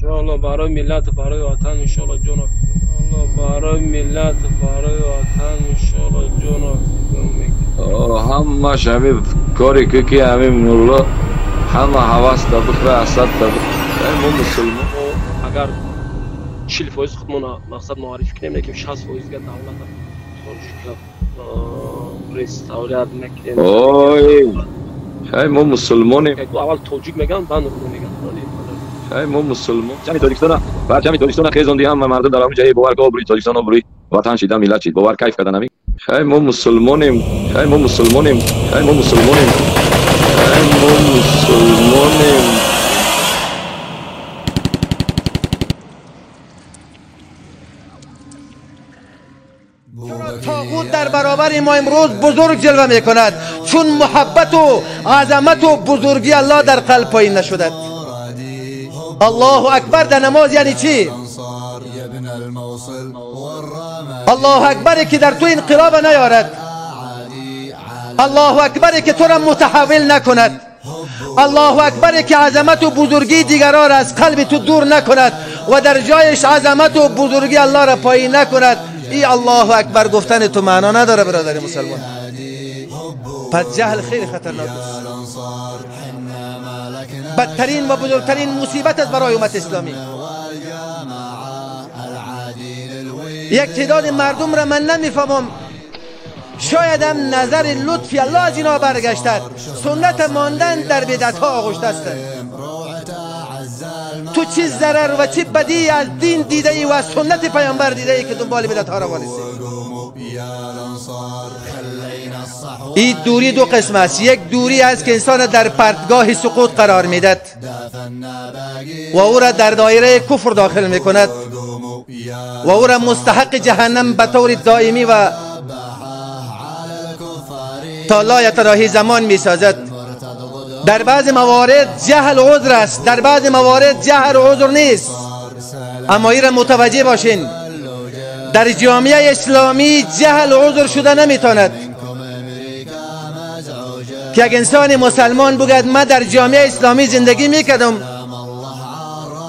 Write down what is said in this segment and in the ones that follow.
Иншоаллоҳ барои миллат, барои ватан иншоаллоҳ ҷонро фидо. Барои миллат, барои ватан иншоаллоҳ ҷонро фидо мекунем. Ҳамаш ҳамин коре ки ҳамин мулло ҳама ҳавас та бихӯра, асад та бихӯра. Мо мусулмон агар 40% худмона мақсад муаррифӣ кунем, лекин 60% га давлата тоҷика представлять мекунем. Ой, хай мо мусулмонем. Аввал тоҷик меган, баъд нурмо меган. Хай мо мусулмон. Ҷамъи Тоҷикистона, парчами Тоҷикистона хезонди ҳама мардум дар ҳамон ҷое бовар ко обрӯи Тоҷикистон, обрӯи ватан шида, миллат шид. Бовар кайф кардан ҳамин. Хай мо мусулмонем, хай мо мусулмонем, хай мо мусулмонем, хай мо мусулмонем. طاغوت در برابر ما امروز بزرگ جلوه می کند، چون محبت و عظمت و بزرگی الله در قلب پایین نشده. الله اکبر در نماز یعنی چی؟ الله اکبر که در تو انقلاب نیارد، الله اکبر که تو را متحول نکند، الله اکبر که عظمت و بزرگی دیگران را از قلب تو دور نکند و در جایش عظمت و بزرگی الله را پایین نکند. ای الله اکبر گفتن تو معنا نداره برادر مسلمان. پس جهل خیلی خطرناک است، بدترین و بزرگترین مصیبت است برای امت اسلامی. یک تعداد مردم را من نمیفهمم، شاید هم نظر لطفی الله از اینا برگشتد، سنت ماندن در بدعت ها آغشته هستند. تو چه ضرر و چه بدی از دین دیده ای و از سنت پیامبر دیده ای که دنبال بدعت ها روان هستی؟ این دوری دو قسم است. یک دوری است که انسان در پرتگاه سقوط قرار میدد و او را در دایره کفر داخل میکند و او را مستحق جهنم به طور دائمی و تا لایتناهی زمان میسازد. در بعض موارد جهل عذر است، در بعض موارد جهل عذر نیست. اما این را متوجه باشین، در جامعه اسلامی جهل عذر شده نمیتاند. که یک انسان مسلمان بگد من در جامعه اسلامی زندگی میکردم،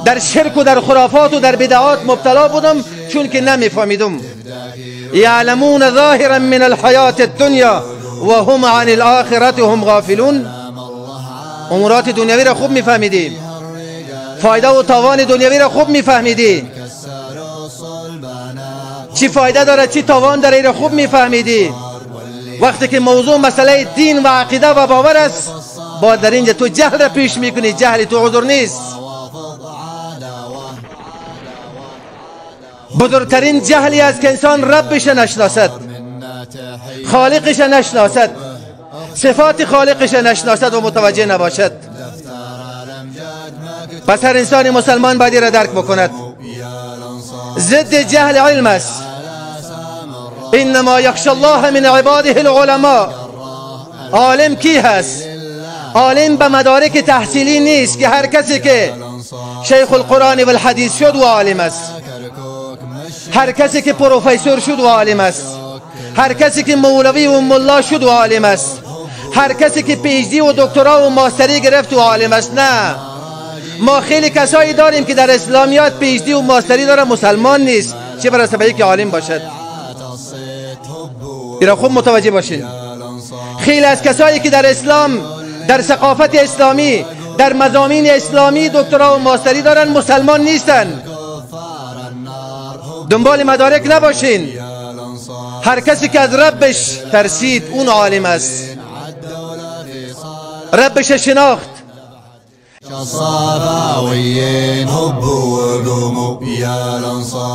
در شرک و در خرافات و در بدعات مبتلا بودم چون که نمیفهمیدم. یعلمون ظاهرا من الحیات الدنیا و هم عن الاخرة هم غافلون. امورات دنیوی را خوب میفهمیدی، فایده و تاوان دنیوی را خوب میفهمیدی، چی فایده داره چی تاوان داره را خوب میفهمیدی. وقتی که موضوع مسئله دین و عقیده و باور است، با در اینجا تو جهل را پیش میکنی، جهل تو عذر نیست. بزرگترین جهلی است که انسان ربش نشناسد، خالقش نشناسد، صفات خالقش نشناسد و متوجه نباشد. پس هر انسان مسلمان باید را درک بکند. ضد جهل علم است. انما یخشى الله من عباده العلماء. عالم کی هست؟ عالم به مدارک تحصیلی نیست که هر کسی که شیخ القرآن و الحدیث شد و عالم است، هر کسی که پروفسور شد و عالم است، هر کسی که مولوی و ملا شد و عالم است، هر کسی که PhD و دکترا و ماستری گرفت و عالم است. نه، ما خیلی کسایی داریم که در اسلامیات PhD و ماستری داره، مسلمان نیست، چه برسه به که عالم باشد. ایرا خوب متوجه باشین. خیلی از کسایی که در اسلام، در ثقافت اسلامی، در مضامین اسلامی دکترا و ماستری دارن، مسلمان نیستن. دنبال مدارک نباشین. هر کسی که از ربش ترسید اون عالم است، ربش شناخت. الصفاويين هبوا وقوموا يا الانصار.